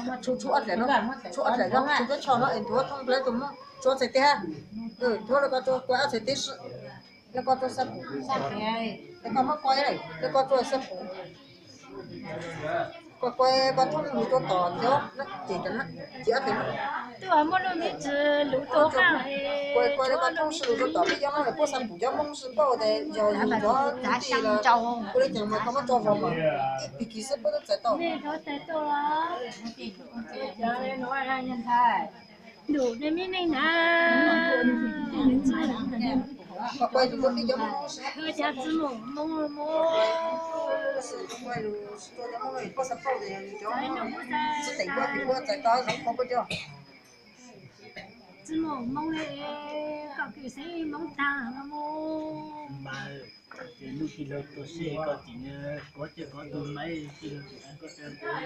Tshuav ob daim no, tshuav ob daim no, tshuav cov tsho no es ntuav thoob plaws tus Hmoob, tshuav txhais tes. Ntuav rau koj tsua kuaib ob txhais tes, rau koj tsua xab pum, rau koj muab kuaib, rau koj tsua xab pum. Koj kuaib koj thoob lug rua tom cov ces, ces ob daim no. Kuaib kuaib rau koj thoob sib lug rua tom peb cov Hmoob lawm, puab xab pum cov Hmoob sib pauj tas yog yus cov kwv tij los ua li cas mas koj muab tso vog mas ib pig kis xwb puab twb txais tau. Koj kuaib yus rua peb cov Hmoob, koj cas tsi mus Hmoob mus, koj kuaib yus rua cov Hmoob puab xab pauj tas yog yus cov Hmoob xib teem puab pig puab txais tau zoo qhov puab cov. Tsi mus Hmoob li, koj kws xeeb Hmoob taag mus. Ces nub tij laug tuaj seb koj tim, kov coj kov tug maiv tij laug tim koj.